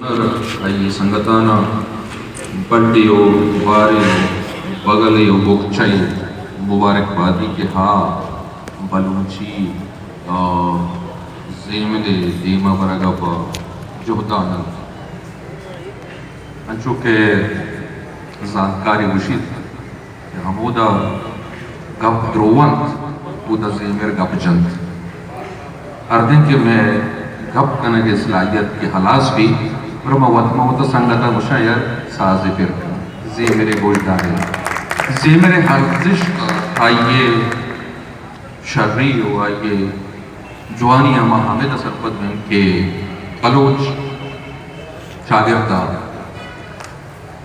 ہنر آئی سنگتاناں بڈے و بارے و بگلے و بکچہ ء مبارک بادی کہ ہا بلوچی، آ، زیمل ء دیما برگ ء پہ جہدان انت۔ انچو کہ زانتکارے گوشیت، کہ ہمودا گپ درو انت، اودا زیمر گپ جنت۔ ہردیں کہ مئے گپ کنگ ء صلاحیت کہ ہلاس بیت، گڑا ما وت، ما وت سنگتاں گوشاں، یار، سازے پر کن، زیمر ء گوش دارے۔ زیمر ء ارزشت، آئی ء شری و آئی ء جوانی ء ما ہمدا سرپد بیں کہ بلوچ چاگرد ء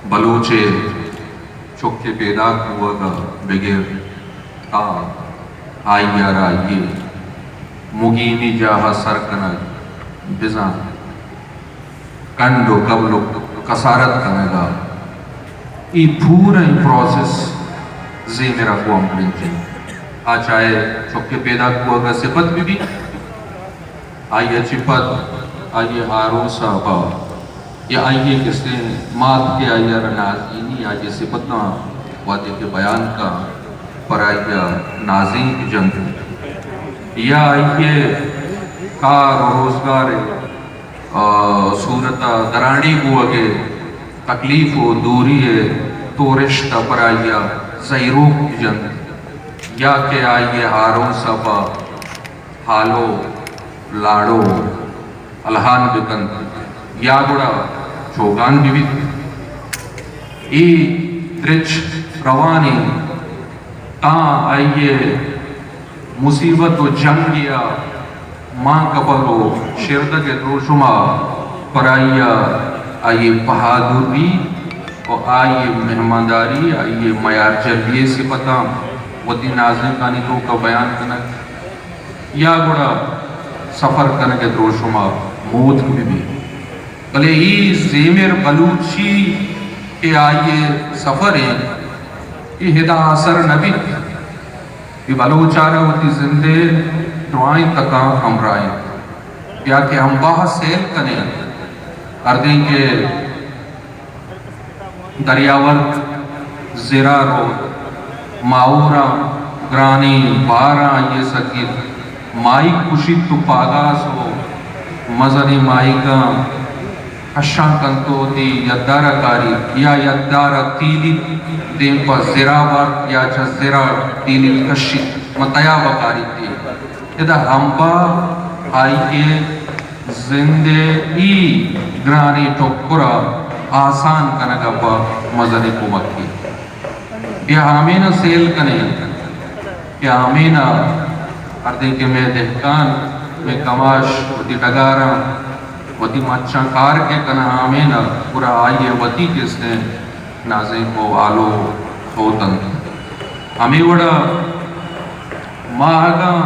بلوچ ء چک ء پیداک بوگ ء بگر تا آئی ء را آئی ء مگینی جاہ ء سر کنگ، بزاں کنڈ و کبل و کسارت کنگ ء اے پوریں پروسس زیمر ء گوں ہمگرنچ انت۔ آ چاہے چک ء پیداک بوگ ء سپت بہ بیت، آئی ء چہ پد آئی ء آروس ء پہ یا آئی ء کسیں مات کہ آئی ء را نازینی، آئی ء سپتاں وہدے کہ بیان کن، پر آئی ء نازینک جنت، یا آئی ء کار و روزگار ء، آ، صورت ء درانڈی بوگ ء تکلیف و دوری ء تورشت ء پر آئی ء زہیروک جنت، یا کہ آئی ء آروس ء پہ ہالو لاڑو الہان بہ کنت یا گڑا چوگان بہ بیت۔ اے درچ روان انت تاں آئی ء مصیبت و جنگ ء مان کپگ و شردگ ء دروشم ء پر آئی ء آئی ء بہادری و آئی ء مہمانداری، آئی ء میارجلی ء سپتاں وتی نازینکانی توک ء بیان کنگ۔ یا گڑا سفر کنگ ء دروشم ء موتک بہ بیت۔ بلے اے زیمر بلوچی کہ آئی ء سفر انت، اے ہدا آسر نہ بیت۔ اے بلوچ ء را وتی زند ء درائیں تکاں ہمراہ انت۔ یا کہ ہمباہ سیل کن انت، ہردیں کہ دریاورد زرا روت، ماہوراں گرانیں باراں آئی ء سگیت، ماہیگ کشیت و پاگاس و مزنیں ماہیگاں کشان کنت و وتی یدار ء کاریت یا یدار ء تیلیت، دیم پہ زرا بارت یا چہ زرا تیلیت کشیت، ماں تیاب ء کاریت۔ ادا ہمباہ آئی ء زند ء ای گرانیں ٹکر ء آسان کنگ ء پہ مزنیں کمکے۔ بیا ہامین ء سیل کنیں کہ ہامین ء ہردیں کہ مئے دہکان، مئے کماش وتی ڈگاراں وتی مچاں کار کہ کناں ہامین ء، گڑا آئی ء وتی کستیں نازینک و آلو ہوت انت۔ ہمے وڑ ء ما اگاں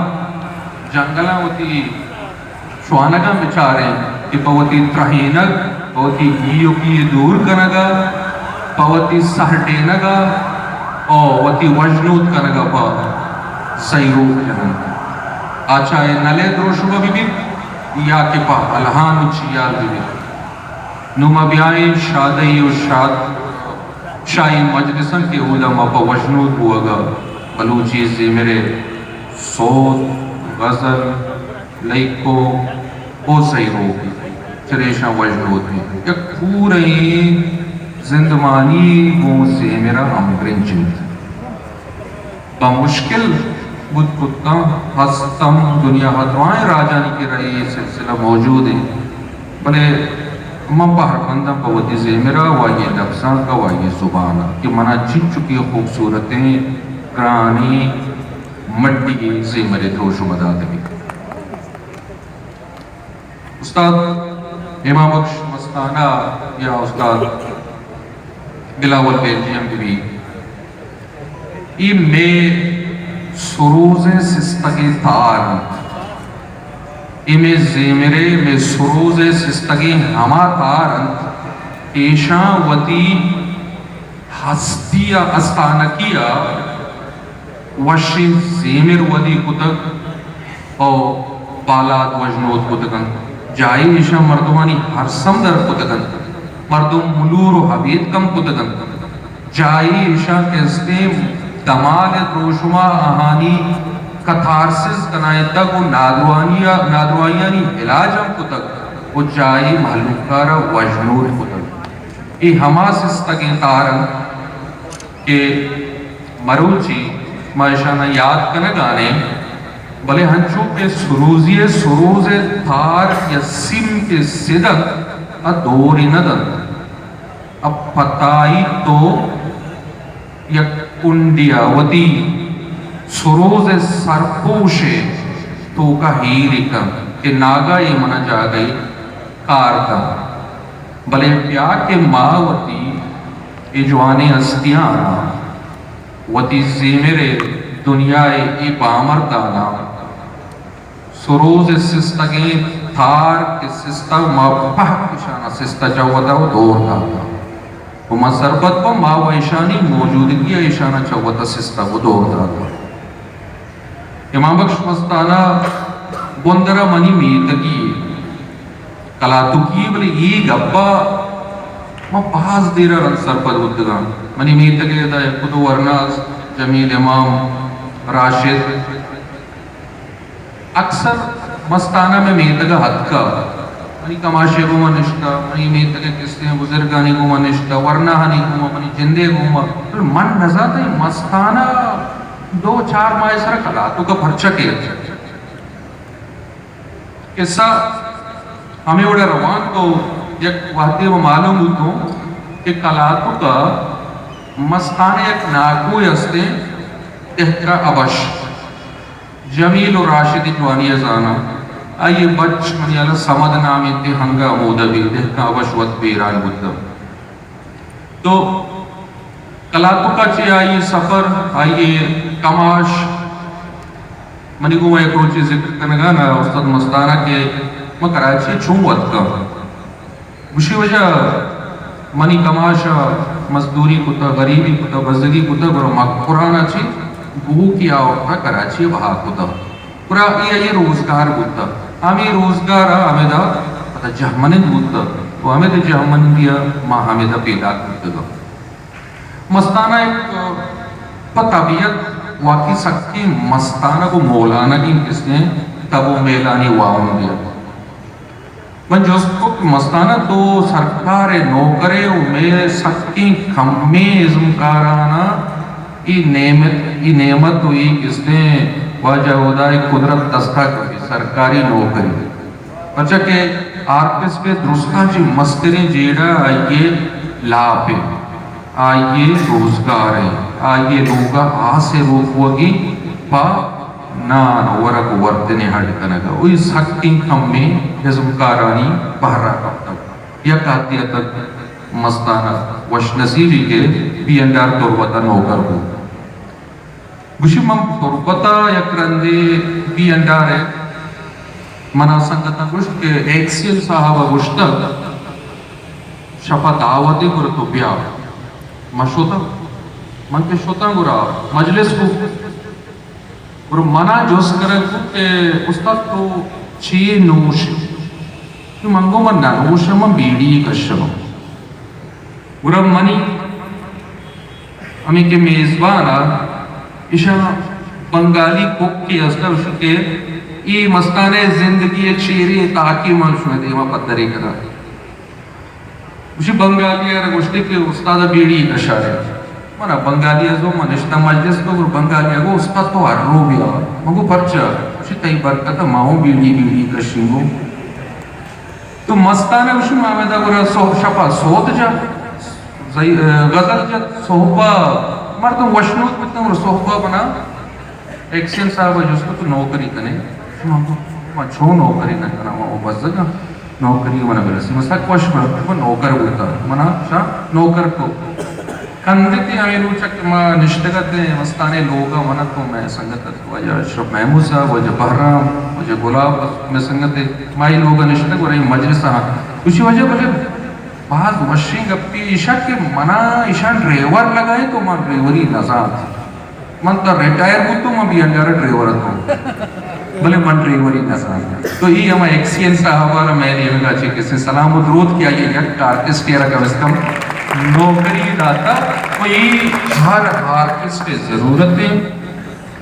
جنگلاں وتی شوانگاں بچاریں کہ پہ وتی ترہینگ، پہ وتی گیوکی ء دور کنگ ء، پہ وتی سہڈینگ ء او وتی وژنود کنگ ء پہ سہیروک جننت۔ آ چاہے نل ء دروشم ء بہ بیت یا کہ پہ الہان و چیال بہ بیت۔ نوں ما بیائیں شادہی و شاد شاہی مجلساں کہ اودا ما پہ وژنود بوگ ء بلوچی زیمر ء سوت، غزل، لیکو او سہیروک چریشاں وژنود بیت۔ یک پوریں زندمانی گوں زیمر ء ہمگرنچ انت۔ بمشکل بوت کتاں، ہست ہم دنیا ء درائیں راجانی کرا اے سلسلہ موجود انت، بلے من پہرمنداں پہ وتی زیمر ء و آئی ء لبزانک ء و آئی ء زبان ء کہ منا چنچکیں خوبصورتیں گرانیں مڈی زیمر ء دروشم ء داتگ۔ استاد امام بخش مستانہ یا استاد بلاول بیلجیم بہ بیت، اے مئے سروزیں سستگیں تار انت۔ اے مئے زیمرے، مئے سروزیں سستگیں ہما تار انت کہ ایشاں وتی ہستی ء استانکی ء وشیں زیمر ودی کتگ ء بالاد وژنود کتگ انت۔ جاہے ایشاں مردمانی ہرس ہم در کتگ انت، مردم ملور و ہبیت کم کتگ انت۔ جاہے ایشاں کہ استیں دماگ ء دروشم ء آہانی کتھارسز کنائینتگ و نادروانی ء، نادروائیانی علاج ہم کتگ و جاہے مہلوک ء را وژنود کتگ۔ اے ہما سستگیں تار انت کہ مروچی ما اشاناں یات کنگانیں، بلے ہنچو کہ سروزی ء سروز ء تار یا سیم کہ سدت ء دوری نہ دنت ء پتائی تو یک کنڈیا وتی سروز ء سرپوش ء توکا ہیری کنت کہ ناگا اے منا جاگہے کار کنت۔ بلے بیا کہ ما وتی اے جوانیں ہستیاں وتی زیمر ء دنیا ء اے بامرداناں سروز ء سستگیں تار کہ سستگ ما پہک اشاناں سستہ چہ وتا و دور داتا و ما سرپد باں ما و اشانی موجودگی ء اشاناں چہ وتا سستگ و دور داتا۔ امام بخش مستانہ گوندر ء منی میتگی یے، کلاتکی یے، بلے اے گپ ء ما باز دیر ء رند سرپد بوتگاں۔ منی میتگ ء ادا یک دو ورنا است، جمیل امام، راشد، اکثر مستانہ مئے میتگ ء اتکہ، منی کماشے گوما نشتہ، منی میتگ ء کسیں بزرگانی گوما نشتہ، ورناہانی گوما، منی جندے گوما، بلے من نزانتہ اے مستانہ دو چار ماہ سرا کلاتک ء پرچہ کیت۔ قصہ ہمے وڑا روان تو یک وہدے و معلوم بوتوں کہ کلاتک ء مستانہ یک ناکوئے استیں، دہکا ابش۔ جمیل و راشد جوانی ء زاناں۔ آئی ء بچ منی ہیال ء صمد نام انت، ہنگا ہمودا بی دہکاں وش وت بیران بوتگ۔ تو کلاتک ء چہ آئی ء سفر، آئی ء کماش، منی گوما یک روچے ذکر کنگا نا استاد مستانہ کہ من کراچی ء چون وتکاں۔ گوشی، واجہ، منی کماش ء مزدوری کتہ، غریبی کتہ، بزگی کتہ، گڑا مکران ء چہ گوکی آورتہ کراچی ء بہا کتہ۔ گڑا اے آئی ء روزگار بوتہ۔ ہمے روزگار ء ہمدا پدا جہمنند بوتہ و ہمد جہمندی ء ما ہمدا پیداک بوتگاں۔ مستانہ یک پہ طبیعت واقعی سکیں مستانگ و مولانگیں کسیں تب و میلانی واہندے ات۔ من جست کت کہ مستانہ تو سرکار ء نوکرے و مئے سکیں کمیں ازمکاراناں اے نعمت، اے نعمت و اے کستیں واجہ ہدائے قدرت دستا کپی سرکاری نوکری۔ پرچا کہ آرپس پہ درستاں چہ مستریں جیڑہ آئی ء لاپ ء، آئی ء روزگار ء، آئی ء لوگ ء آس ء روکوگی پہ نان ورگ ء وردن ء ہڈ کنگ ء، و اے سکیں کمیں ازمکارانی بہر ء کپتگ۔ یک عہدے اتک مستانہ وش نصیبی کہ بی اینڈ آر تربت ء نوکر بوت۔ گوشی، من تربت ء یک رندے بی اینڈ آر ء منا سنگتاں گوشت کہ ایکسیل صاحب ء گوشتگ شپ ء دعوتے گڑا تو بیا۔ من شتاں، من کہ شتاں گڑا مجلس کو۔ گڑا منا جست کنگ بوت کہ استاد تو چے نوش ئے؟ من گوں من نہ نوشاں، من بیڑی کشاں۔ گڑا منی ہمے کہ میزبان ء ایشاں بنگالی کوکے است، گوشت کہ اے مستانہ ء زندگی ء چیریں تاکے من شمئے دیما پدرے کناں۔ گوشی بنگالی ء را گوشتے کہ استاد ء بیڑی کشارے۔ من ء بنگالی ء زو، من نشتہ مجلس تو، گڑا بنگالی ء گو استاد تو ہر رو بیا۔ من گو پرچا؟ گوشی تئی برکت ء ما ہوں بیڑی بیڑی کشیں گو۔ تو مستانہ گوشی ما ہمیدا گڑا سہب شپا سوت جا، زئی-، غزل جت، سہبا مردم وشنود بوتن، گڑا سہبا بنا ایکسین صاحب ء جست کت، تو نوکری کنے؟ من گو، من چون نوکری نہ کناں، من بزگاں، نوکری من برسی، من سک وش بہ من نوکر بوتاں، منا شاں نوکر کو۔ کندتی ہمے روچ کہ ما نشتگ اتیں مستانے لوگ ء، من ء تو مئے سنگت ات، واجہ اشرف محمود صاحب، واجہ بہرام، واجہ گلاب، مئے سنگت ات، ما اے لوگ ء نشتگ، گڑا اے مجلس ء گوشی، واجہ بلے باز وشیں گپے ایش ات کہ منا ایشاں ڈرائیور لگائیں تو من ڈرائیوری نہ زانت۔ من تا ریٹائر بوتوں، من بی اینڈ آر ء ڈرائیور اتوں۔ بلے من ڈرائیوری نہ زاناں۔ تو اے ہما ایکسیئن صاحب ءَ را مئے نیمگ ءَ چہ کسے سلام و درود کہ آئی ءَ یک آرٹسٹ ءَ را کم از کم نوکری داتا۔ و اے ہر آرٹسٹ ءِ ضرورت اِنت۔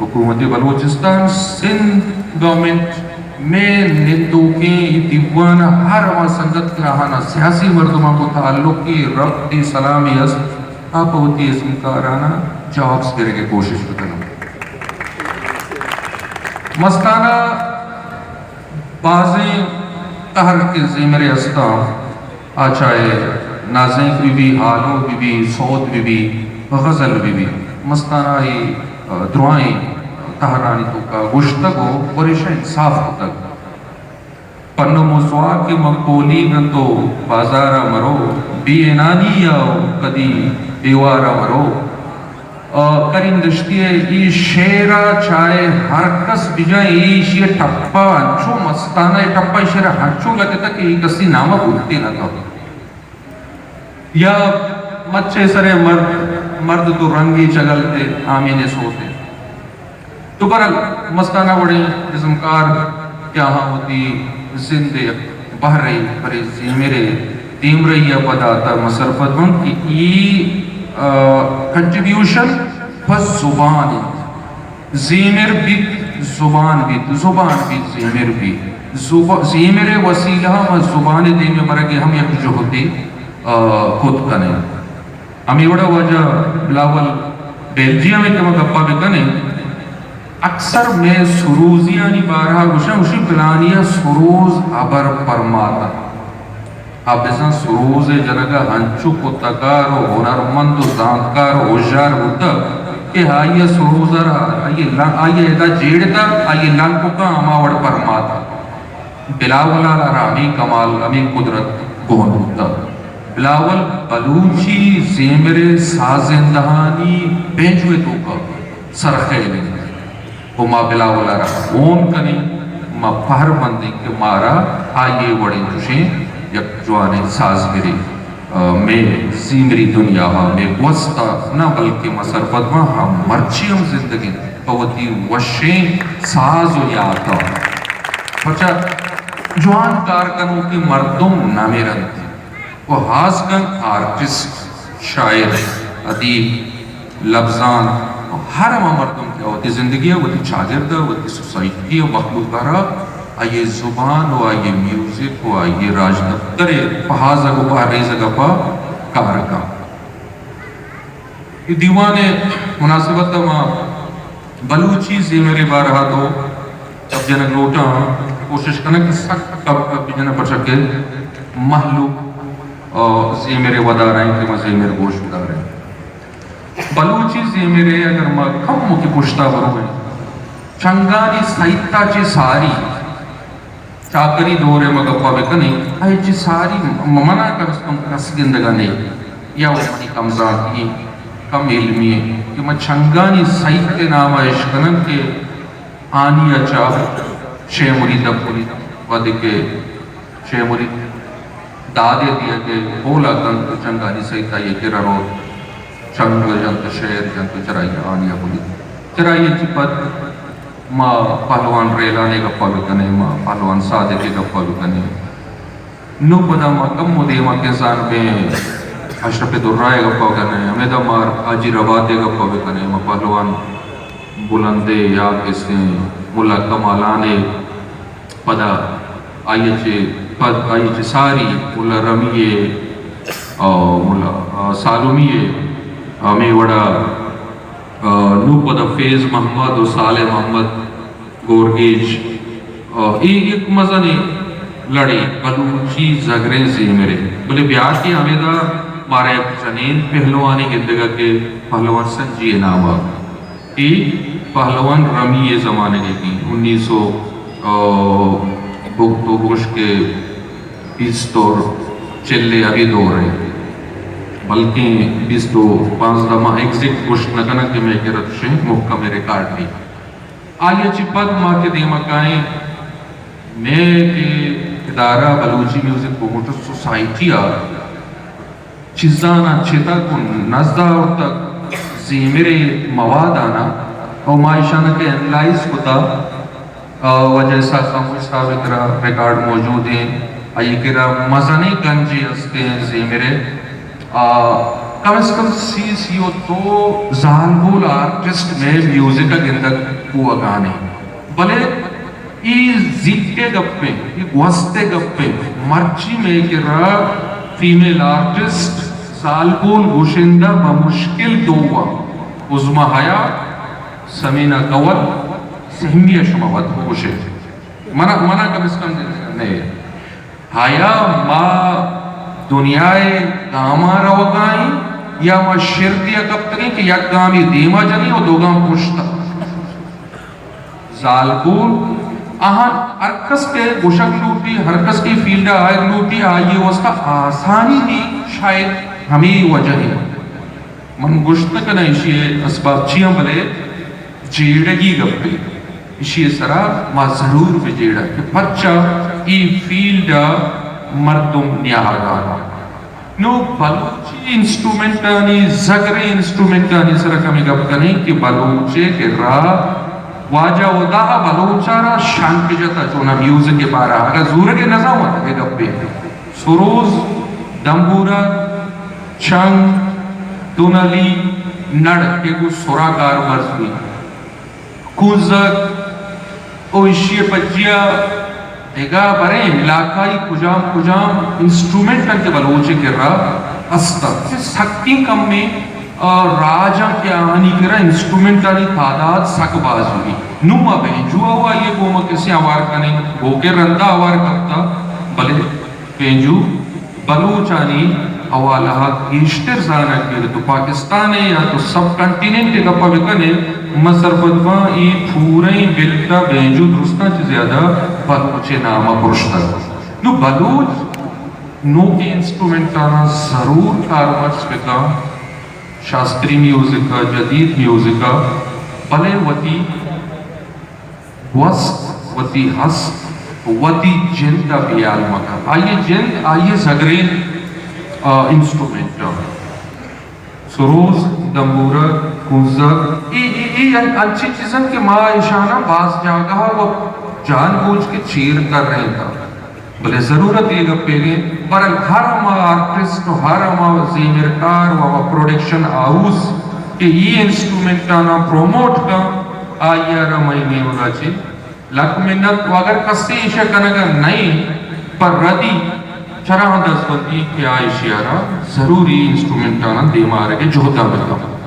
حکومت بلوچستان، سندھ گورنمنٹ، مئے نندوکیں اے دیوان ءَ ہر ہما سنگت کہ آہاں سیاسی مردماں گوں تعلقے، ربطے، سلامے است، آ پہ وتی ازمکاراناں جابس گرگ ءِ کوشش بہ کن اَنت۔ مستانہ بازیں تہر کہ زیمرے استاں، آ چاہے نازینک بہ بی، ہالو بہ بی، سوت بہ بی، غزل بہ بی، مستانہ اے، آ، درائیں تہرانی توکا گوشتگ و گریشاں انصاف کتگ۔ پنم و زواک من کولیگ انت و بازار ءَ مرو، بے انانی ءَ و کدی دیوار ءَ مرو۔ آ، کریم دشتی ءِ اے شعر ءَ چاہے ہر کس بجن، ایشی ءِ ٹپا انچو مستانہ ءِ ٹپا، ایشی ءَ را انچو لگتا کہ اے کسی نام ءَ بوتے نہ کپ۔ یا مچے سرے مرد، مرد تو رنگی چگل تے آمین سوتے۔ تو برل مستانہ وڑیں ازمکار کہ آہاں وتی زند ءِ بہرے برے زیمر ءِ دیمرئی ءَ پدا تا مسرپد بنت کہ اے، آ، کنٹریبیوشن پہ زبان انت۔ زیمر بیت، زبان بیت، زبان بیت، زیمر بیت۔ زب-، زیمر ءِ وسیلہ ءَ ما زبان ءِ دیم ءَ برگ ءِ ہم یک جہدے، آ، کت کنیں۔ ہمے وڑا واجہ بلاول بیلجیم ءِ کہ ما گپا بکنیں، اکثر مئے سروزیانی بارہا گوشاں، گوشی پلانی ءَ سروز ہبر پرمات انت۔ آ بزاں سروز ءِ جنگ ءَ ہنچو کتکار و ہنرمند و زانتکار و ہوشیار بوتگ کہ آئی ءَ سروز ءَ را، آئی ءِ لن-، آئی ءَ ادا جیڑتگ، آئی ءِ لنککاں ہما وڑ پرماتگ۔ بلاول ءَ را ہمے کمال، ہمے قدرت گون بوتگ۔ بلاول بلوچی زیمر ءِ سازندہانی بینجو ءِ توکا سرخیل انت۔ و ما بلاول ءَ را ہون کنیں، ما پہر بندیں کہ مارا آئی ءِ وڑیں چشیں یک جوانیں سازگرے، آ، مئے زیمری دنیا ءَ مئے گوست ءَ نہ بلکہ ما سرپد باں، ہم مرچی ہم زندگ انت پہ وتی وشیں ساز و یات ءَ۔ پرچا جوان کار کنوکیں مردم نہ مرنت۔ و ہاس کن آرٹسٹ، شاعر، ادیب، لبزانت، ہر ہما مردم کہ وتی زندگی ءَ، وتی چاگرد ءَ، وتی سوسائٹی ءَ، مخلوق ءَ را آئی ءِ زبان و آئی ءِ میوزک و آئی ءِ راجدپتر ءِ پہازگ و پہریزگ ءَ پہ کار کن۔ اے دیوان ءِ مناسبت ءَ ما بلوچی زیمر ءِ بارہ ءَ دو گپ جنگ لوٹاں، کوشش کناں کہ سک کم گپ بجناں، پرچا کہ مہلوک، آ، زیمر ءِ ودار ءَ انت کہ ما زیمر گوش بداریں۔ بلوچی زیمر ءَ اگر ما کمکے پشتا برویں، چنگانی سائیت ءَ چہ ساری چاکری دور ءَ ما گپا بکنیں، آئی چہ ساری م-، منا کم از کم کس گندگا نئیت، یا و منی کم زانتی ایں، کم علمی ایں کہ ما چنگانی سائیت ءِ نام ءَ اش کنن کہ آنی ءَ چہ شے مرید ءَ پوری، وہدے کہ شے مرید دادے دیگ ءِ قول ءَ کنت، چنگانی سائیت ءَ آئی ءِ کرا روت، چنگ جنت، شعر جنت، چرائی آنی ءَ پوری۔ چرائی چہ پد ما پہلوان ریلان ءِ گپا بکنیں، ما پہلوان صادق ءِ گپا بکنیں۔ نوں پدا ما کمو دیما کسان بیں اشرف درا ءِ گپا بکنیں، ہمیدا ما حاجی رباط ءِ گپا بکنیں، ما پہلوان بلند ءِ یا کسیں ملا کمالان ءِ، پدا آئی ءَ چہ پد آئی ءَ چہ ساری ملا رمی ءِ، آ، ملا، آ، سالمی ءِ، ہمے وڑا آ، نوں پدا فیض محمد و صالح محمد گورگیج، آ، اے یک مزنیں لڑے بلوچی زگریں زیمرے، بلے بیا کہ ہمیدا مارا یک جنین پہلوانے گندگا کہ پہلوان سنجی ءِ نام ءَ۔ اے پہلوان رمی ءِ زمانگ ءِ، انیس سو، آ، بگت و گوش کہ بیست و چل ءِ ہمے دور ءَ، بلکیں بیست و پانزدہ، ما ایگزیکٹ گوشت نہ کناں کہ مئے کرا چشیں محکمیں ریکارڈ نی۔ آئی ءَ چہ پد ما کہ دیما کائیں، مئے کہ ادارہ بلوچی میوزک پروموٹر سوسائٹی ءَ چیزاناں چتگ و نز آورتگ، زیمرے مواداناں، و ما ایشاناں کہ اینالائز کتا، آ، واجہ اسحاق خاموش صاحب ءِ کرا ریکارڈ موجود ایں، آئی ءِ کرا مزنیں گنجے است ایں زیمر ءِ۔ آ، کم از کم سی، سی و دو زالبول آرٹسٹ مئے میوزک ءَ گندگ بوگ ءَ اَنت۔ بلے اے زیک ءِ گپ ایں، اے گوست ءِ گپ ایں۔ مرچی مئے کرا فیمیل آرٹسٹ، زالبول گشندہ بمشکل دو اَنت، عظمی حیات، ثمینہ کنول، سہمی ءَ شما وت بگوش ئے۔ منا، منا کم از کم نہ ایں۔ آیا ما دنیا ءِ گاماں روگ ءَ ایں یا ما شرتے ءَ کپتگ ایں کہ یک گامے دیما جنیں و دو گام پشت ءَ؟ زالبول، آہاں ہر کس کہ گوشگ لوٹی، ہر کس کہ فیلڈ ءَ آیگ لوٹی، آئی ءِ واستہ آسانی نی شاید ہمے وجہ ایں۔ من گوشت نہ کناں ایشی ءِ اسباب چی اَنت، بلے جیڑگی گپے، ایشی ءِ سرا ما ضرور بجیڑاں کہ پرچا اے فیلڈ ءَ مردم نیاہگ ءَ اَنت۔ نوں بلوچی انسٹرومنٹانی، زگریں انسٹرومنٹانی سرا کمے گپ کنیں کہ بلوچ ءِ کرا واجہ ہدا ءَ بلوچ ءَ را شنک جتا، چوناں میوزک ءِ بارہ ءَ اگاں زورگ ءِ نزانت اے گپے۔ سروز، دمبورہ، چنگ، دونلی، نڑ کہ گوں سرا کارمرز بیت۔ کونزگ و ایشی ءِ پجیا دگہ بریں علاقائی کجام کجام انسٹرومنٹ اَنت کہ بلوچ ءِ کرا است اَنت۔ سکیں کمیں، آ، راج اَنت کہ آہانی کرا انسٹرومنٹانی تعداد سک باز بیت۔ نوں ما بینجو ءَ و آئی ءِ گوما کسے ہوار کنیں، گوں کہ رندا ہوار کپتا، بلے بینجو بلوچانی حوالہ ءَ گیشتر زانگ بیت۔ تو پاکستان ءِ یا تو سب کنٹیننٹ ءِ گپ ءَ بکن ئے، من سرپد باں اے پوریں بیلٹ ءَ بینجو درستاں چہ زیادہ بلوچ ءِ نام ءَ پرشتگ۔ نوں بلوچ نوکیں انسٹرومنٹاناں ضرور کارمرز بکن، شاستری میوزک ءَ، جدید میوزک ءَ، بلے وتی گوست، وتی ہست، وتی جند ءَ بیال مکن۔ آئی ءِ جند، آئی ءِ زگریں، آ، انسٹرومنٹ ءَ۔ سروز، دمبورگ، کونزگ، اے، اے، اے ان-، انچیں چیز اَنت کہ ما ایشاناں باز جاگہ ءَ و جان بوجھ کے چیر ترینتگ۔ بلے ضرورت اے گپے نہ اِنت، بہرحال ہر ہما آرٹسٹ و ہر ہما زیمرکار و ہما پروڈکشن ہاؤس کہ اے انسٹرومنٹاناں پروموٹ کن، آئی ءَ را مئے نیمگ ءَ چہ لک منت۔ و اگر کسے ایشی ءَ کنگ ءَ نہ اِنت، پر ردی چراں دزبندی کہ آ ایشی ءَ را ضروری انسٹرومنٹاناں دیما آرگ ءِ جہد ءَ بہ کن۔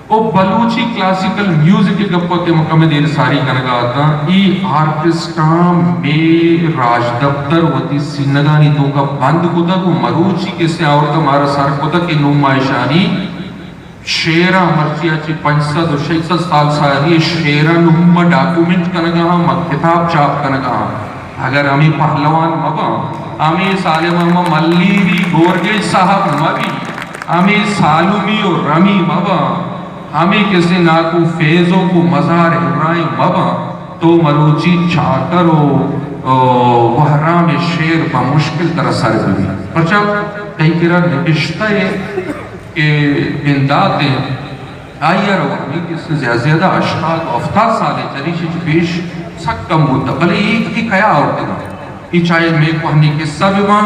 او بلوچی کلاسیکل میوزک ءِ گپ ءَ کہ من کمے دیر ساری کنگ ءَ اتاں، اے آرٹسٹاں مئے راجدپتر وتی سینگانی توک ءَ بند کتگ و مروچی کسے آورت ءُ مارا سر کتگ کہ نوں ما اشانی شعراں، مرچی ءَ چہ پنچ سد و شش سد سال ساری ءِ شعراں نوں ما ڈاکومنٹ کنگ ءَ آں، ما کتاب چاپ کنگ ءَ آں۔ اگر ہمے پہلوان مہ باں، ہمے سالم احمد ملیری گورگیج صاحب مہ بی، ہمے سالونی و رمی مہ باں، ہمے کسے ناکو فیضوک و مزار ابراہیم مہ باں، تو مروچی چاکر و، و بہرام ءِ شعر بمشکل ترا سر بہ بیت۔ پرچا تئی کرا نبشتہ ءِ کہ بندات اِنت، آئی ءَ را ہمے کسے زیادہ زیادہ ہشتاد و ہفتاد سال ءَ چریشی چہ پیش سک کم بوتگ، بلے اے، اے کیا آورتگ اَنت؟ اے چاہے مئے کوہنیں قصہ بہ باں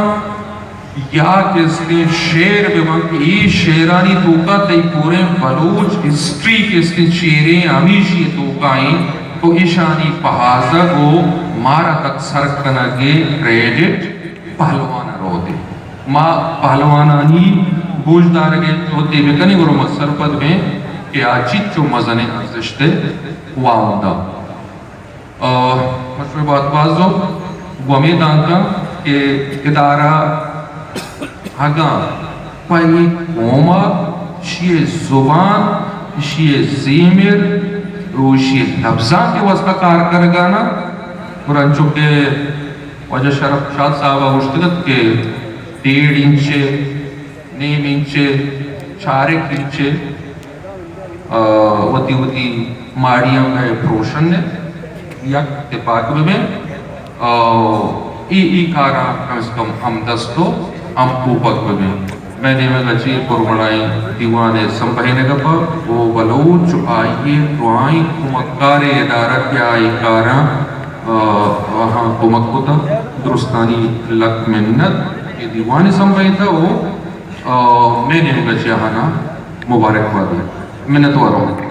یا کہ استیں شعر بہ باں کہ اے شعرانی توک ءَ تئی پوریں بلوچ ہسٹری کہ استیں چیریں ہمیشی ءِ توک ءَ اِنت و ایشانی پہازگ و مارا تک سر کنگ ءِ کریڈٹ پہلوان ءَ روت۔ ما پہلوانانی گوشدارگ ءِ جہدے بہ کنیں، گڑا ما سرپد بیں کہ آ چنچو مزنیں ارزشت ءِ واہند اَنت۔ آ، مشربات بازو گوں ہمے دانکاں کہ ادارہ اگاں پہ اے قوم ءَ، ایشی ءِ زبان، ایشی ءِ زیمر و ایشی ءِ لبزانک ءِ واستہ کار کنگ ءَ اَنت، گڑا انچو کہ واجہ شرف شاد صاحب ءَ گوشتگ اَت کہ ڈیڑھ انچ ءِ، نیم انچ ءِ، چارک انچ ءِ، آ، وتی وتی ماڑیاں ءَ پروشن ءَ یک تپاک بہ بیں۔ آ، اے، اے کاراں کم از کم ہم دست و ہم کوپگ بہ بیں۔ مئے نیمگ ءَ چہ اے پرمڑائیں دیوان ءِ سمبہینگ ءَ پد او بلوچ و آئی ءِ درائیں کمکاریں ادارہ کہ آ اے کاراں آ، آہاں کمک کتا، درستانی لک منت، اے دیوان سمبھیتا او، آ، مئے نیمگا چہ آہانا مبارکباد۔ منتواروں۔